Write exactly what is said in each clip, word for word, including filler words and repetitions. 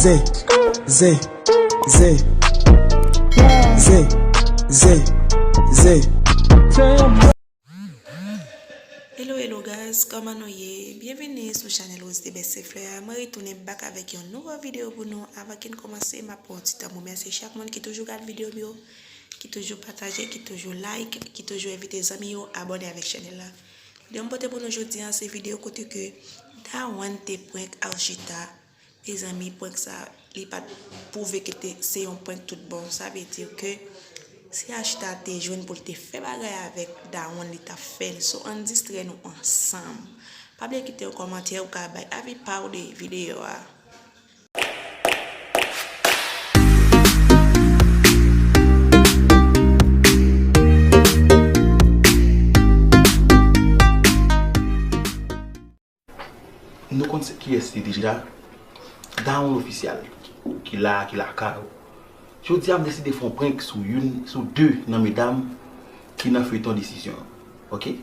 Zé, zé, zé. Zé, zé, zé. Hello, hello guys, kòman nou ye? Byenvini sou chanèl Rose de Best Fleur. Mwen retounen back avèk yon nouvo videyo pou nou. Avan ke n kòmanse, m ap pran yon ti tan pou mèsye chak moun ki toujou gade videyo m yo, ki toujou pataje, ki toujou like, ki toujou envite zanmi yo abòne avèk chanèl la. Videyo m pote pou nou jodi a, se videyo kote ke Dawann te prank Archita. Mezanmi, prank sa, li pa t pwouve ke te, se yon prank tout bon. Sa vle di ke si Archita te jwenn pou l te fè bagay avèk Dawann, li t ap fè l. So, ann distrè nou ansanm. Pa bliye kite yon kòmantè, ou ka bay avi pa w de videyo a. Nou konn se kiyès li deja. Dawann Official, ki la, ki lakay ou. Jodi a, m deside fè yon prank sou youn, sou de nan medam ki nan feyton Desizyon an. Oke?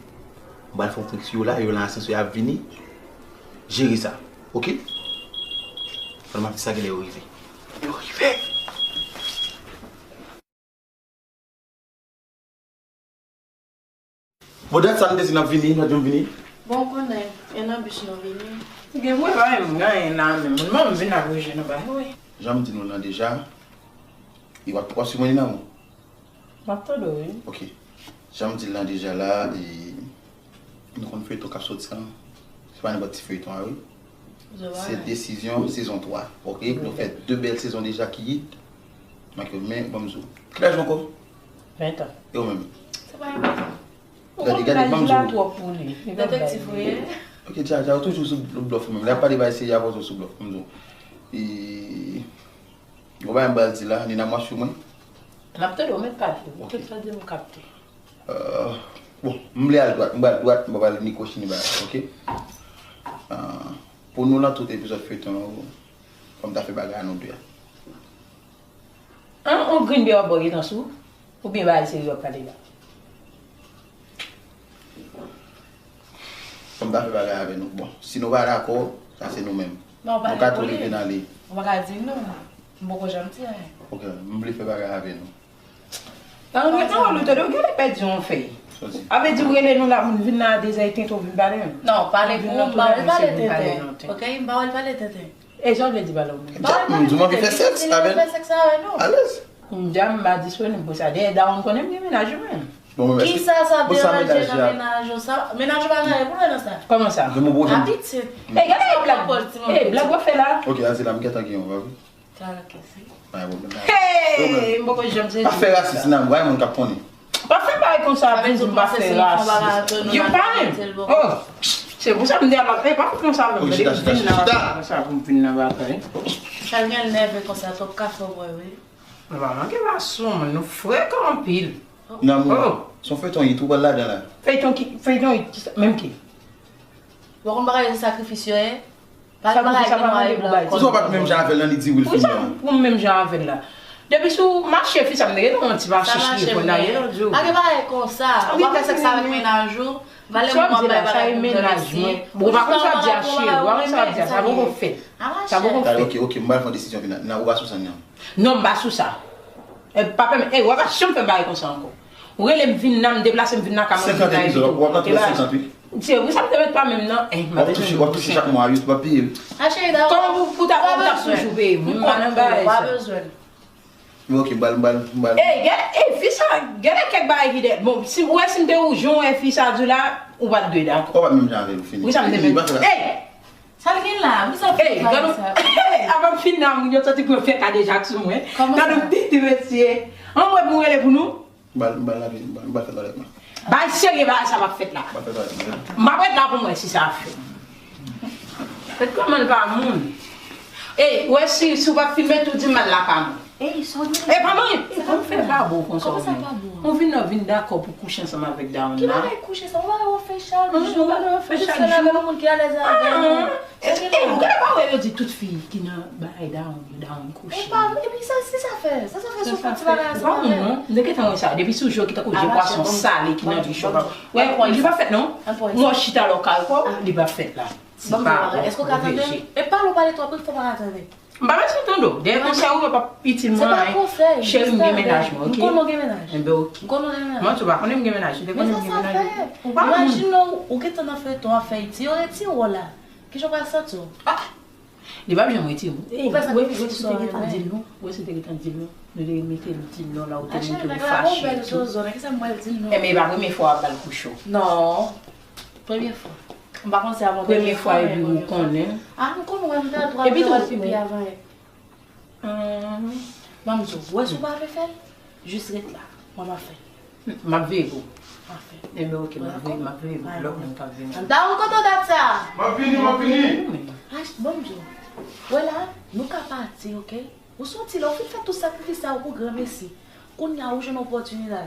M pral fè yon prank sou yo la, yo nan asansè, y ap vini. Jere sa. Oke? Fò m ap di sa genlè yo rive. Yo rive! Bon, dat sa nou te di n ap vini, nou pa janm vini. Bon, ou konnen, e nan bis nou vini. Gen vre bagay m genyen la menm. Moun ban m vin ap rejwenn nou bagay, wi. Jan m di nou lan deja, e w ap, w ap swiv mwen, Nina, bon? M ap tande w, wi. Oke. Jan m di l lan deja la, e nou konn feyton k ap soti an. Se pa nenpòt ti feyton a, wi. Se Desizyon sezon twa, oke? Nou fè de bèl sezon deja ki hit. Make yo, men, ban m di w. Kilaj ou ankò? Ventan. E ou menm? Se pa enpòtan. Gade, gade, ban m di w. Detèktif ou ye? Oke, Dja, Dja, ou toujou sou blòf ou menm. Lè y ap pale bay serye avè w, ou sou blòf, ban m di w. E, yon bagay m pral di la, Nina, m ap swiv mwen. M ap tande w, men pale. Oke. Tout sa di m kapte. Euh, bon, m vle al dwat, m pral dwat, m pa pral ni kwochi ni bagay, oke? Euh, pou nou lan tout epizòd feyton yo, fò m ta fè bagay a nou de a. An, on green bay w ap bò gentan sou? Oubyen bagay serye w ap pale la? Fò m ta fè bagay avè nou. Bon, si nou pa dakò, sa se nou menm. Nou ka tou leve n ale. Ou pa ka di non. M poko janm di anyen. Oke, m vle fè bagay avè nou. Nan yon tan ou tande, ou genlè pèdi yon fèy. Sa w di? A vle di ou rele nou la, moun vin la a dezè e tenten ou vin pale menm. Non, pale pou ou, m pa wè l pale tenten. Oke, m pa wè l pale tenten. E sa w vle di pale ou menm? Dja, m di w m anvi fè sèks avè l. Alèz. M dja m pa disponib pou sa. Dayè, Dawann konnen m gen mennaj ou menm. Kisa sa deranje nan mennaj ou sa? Mennaj ou pa gen anyen pou wè nan sa. Kòman sa? Gen bon pwoblèm. Apitit. E gade e blag. E blag w ap fè la. Oke, Azila, m gentan gen yon, pa vre? Hey, m poko janm sezi. Pa fè rasis, Nina, bay moun k ap konnen. Pa fè bagay konsa pou di m pa fè rasis. Yo pa menm. Oh, se pou sa m di a pa fè, pa fè konsa menm. Chita, chita, chita. Konsa pou m vin nan batay. Sa l gen nève konsa, twòp kafe w bwè, wi. Nou pa manke pa sou moun, nou frekan anpil. Nan moun, se yon feyton it ou pral ladan la. Feyton ki, feyton it, menm ki? Ou pa konn bagay yo se sakrifis yo ye? Pale bagay ki nwa e blan. Pousa w pa t menm jan avè l nan li di wi l fini an? Pou m menm jan avè l la? Depi sou mache fi sa m te gentan yon ti mache li reponn dayè lòt jou. Pa gen bagay konsa. Ou pa fè sèks avèk mennaj ou. Valè moun w ap bay bagay pou mèsi. Ou pa konn sa w ap di a cheri. Ou pa konn sa w ap di a. Sa poko fèt. Sa poko fèt. Oke, oke, m pral fè yon desizyon final. Nan ou pa sou sa nan. Non, m pa sou sa. E pa pèmèt, e w ap janm fè bagay konsa ankò. Ou rele m vin nan, m deplase m vin nan kay mwen, m vin nan evite w. Senkant epizòd, w ap rantre nan senkant, wi. Se pou sa m te mèt pa menm nan. W ap touche, w ap touche chak mwa, YouTube ap peye, wi. A cheri, Dawann. Kòman pou, pou ta, pou ta toujou peye m? Mwen m pa nan bagay sa. Ou pa bezwen. Men oke, m pral, m pral, m pral. Ey, gade, ey, fi sa, gade kèk bagay ki dèyè. Bon, si ou wè si m te ou jan w wè fi sa di w la, ou pa t dwe dakò. Ou pa t menm jan avè l, ou fini. Wi, sa m te menm. Ey! Sa l gen la? Wi, sa l fè bagay sa. Ey, avan m fin nan, moun yo soti pou yo fè kadejak sou mwen. Gade yon tete mesye. Anmwey pou m rele pou nou. M pral, m pral lave, m pral, m pral fè twalèt mwen. Bagay serye, bagay sa p ap fèt la. M pral fè twalèt mwen. M p ap ret la pou m wè si sa ap fèt. Fèt kòman l pa moun? Ey, ou wè si, si w p ap filme tou di m al lakay mwen. Ey, sa w di? E pa manyen. Sa w fè pa bon konsa ou menm. Ou vin nan vin dakò pou kouche ansanm avèk Dawann la. Ki bagay kouche sa? Ou bagay w ap fè chak jou. Ou bagay w ap fè chak jou. Ou sèl avèk yon moun ki alèz avè w. Ey, ou genlè pa wè yo di tout fi ki nan bagay Dawann yo, Dawann kouche. E pa vre, epi sa, se sa fè. Sa, sa fè sou fon ti bagay ansanm avè l. M te gentan wè sa. Depi sou je w ki tankou je pwason sale ki nan bouch ou. Wè, li pa fèt non. Mwen chita lòkal kò, li pa fèt la. Ti pawòl. Èske w ka tande m? E pale w pale twòp, wi, fò w pa ka tande. M pa bezwen tande w. Dèyè konsèy ou yo p ap itil mwen anyen. Cheri, m gen mennaj mwen, ok? M konnen w gen mennaj. Enben, ok. M konnen w gen mennaj. Mwen tou pa konnen m gen mennaj. Ou te konnen m gen mennaj. Ou pa moun. Imajine w, ou gentan nan feyton ap fè iti, yo retire w la. Kijan w pral santi w? Ah! Li p ap janm retire m. Ou pral santi w sou sa w renmen. Wè si w te gentan di l non. Wè si w te gentan di l non. Nou te mete l di l non la, ou te mete l fache tou. Enben, e pa premye fwa w ap ba l koucho. Non. Premye fwa. M pa konn si avan dènye fwa, epi ou konnen. Ah, m konn wè m fè twa fwa pipi avan yè. Ban m di w, wè si w pa vle fè l, jis ret la. Mwen m ap fè l. M ap veye pou ou. M ap fè l. Enben, ok, m ap veye, m ap veye pou lòt moun k ap vini. M ta konn kote w dat sa. M ap vini, m ap vini. Ach, ban m di w. Wè la, nou ka pati, ok? Ou soti la, ou fin fè tout sakrifis sa yo pou granmesi. Kounye a, ou jwenn opòtinite.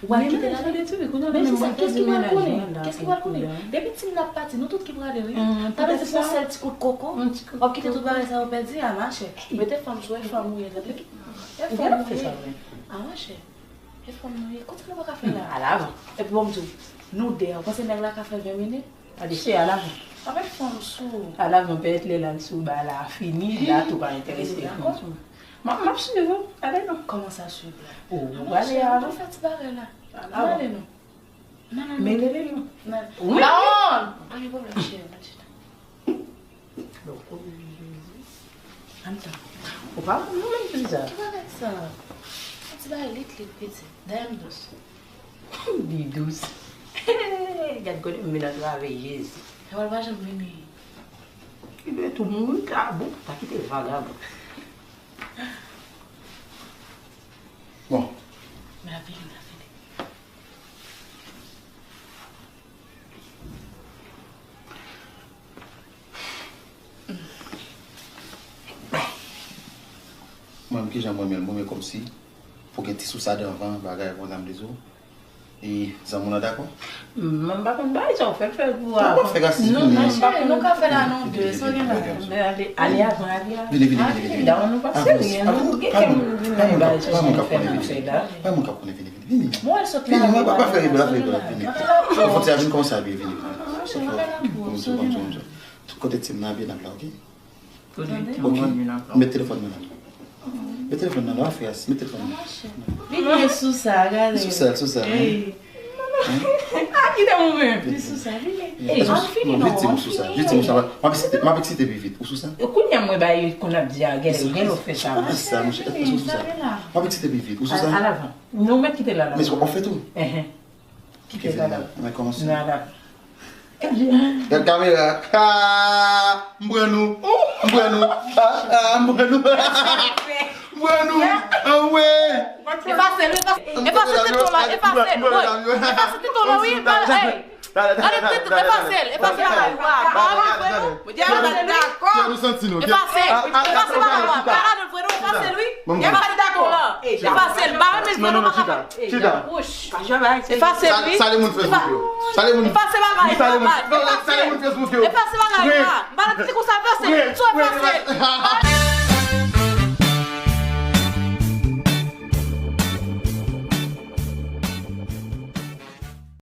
Ou pral kite l ale. Men se sa, kiyès ki pral konnen? Kiyès ki pral konnen? Depi Tim nan ap pati, nou tout ki prale, wi. Sa vle di se yon sèl ti kout koko, w ap kite tout bagay sa yo pèdi, a machè. Mete fanm sou, e fanm ou ye, tande? E fanm ou ye. A machè. E fanm nou ye. Konsa nou pa ka fè la. Alavan. Epi bon, m di w, nou de, ou panse nèg la ka fè ven minit? Gade, se alavan. Avèk fanm sou. Alavan, pèt lè l al sou ba la fini, la tou pa enterese fanm sou. M ap, m ap swiv ou. Ale non. Kòman sa swiv la? Ou ale avan. Nou fè ti bagay la. N ale non. N ale non. Men leve non. Wi. Dawon! Pa gen pwoblèm, cheri, n al chita. Ann tan. Ou pa konn non menm ki sa. Ki bagay sa? Yon ti bagay lit lit piti. Dèyè m dous. Li dous. Gad kote m vin antrave Jezi. Lè w pa janm vini. Li dwe tou mouri kabou. Pa kite vagabon. Bon. M ap vini, m ap vini. Mwen menm kijan mwen menm, mwen menm kòmsi pou gen ti sous adan van, bagay konsa m di w. E zanmi w lan dakò? M pa konn bagay sa w fè l fè pou avan. Non, non, m pa konn. Nou ka fè la non de, san gen bagay. Men ale, ale avan, ale avan. Vini, vini, vini, vini. Dawon nou pa serye, nou gen kè nou vin nan bagay sa nou fè nan fè la. Pa moun k ap konnen, vini, vini, vini. Vini, pa, pa fè rebèl, pa fè rebèl, vini. Fò ti a vin kòmanse abiye, vini, vini. Kote Tim nan abiye n ap la, ok? Ok. Met telefòn nan la. Met telefòn nan la, frè, met telefòn nan. Vini sou sa, gade. Sou sa, sou sa. Ey. A, kite mwen menm. Vini sou sa, vini. Ey, an fini non, an fini non. Jis di m sou sa. M ap eksite, m ap eksite pi vit. Ou sou sa? Kounye a mwen ba yo konn ap di a, gade, gen lè w fè sa. Sa, monchè, èske ou sou sa? M ap eksite pi vit. Ou sou sa? Alavan. Nou mèt kite la la. Men w ap fè tou. Kite la la. Mwen kòmanse. Gad kamera. Ah, m pran nou. M pran nou. Ah, ah, m pran nou. M pran nou. Anwe. Efase l, efase l. Efase tèt ou la, efase l. Efase tèt ou la, wi. Gade tèt, efase l, efase l. Efase l. Efase bagay ou la. Pa gade vre non. Efase bagay ou la. Pa gade vre non, efase l, wi. Efase l. Pa renmen vre non, efase l. Chita. Efase l, wi. Sa, sa le moun Facebook yo. Sa le moun. Efase bagay la. Sa le moun. Non, sa le moun Facebook yo. Efase bagay la. M pa nan ti konsa, efase l. Sou efase l.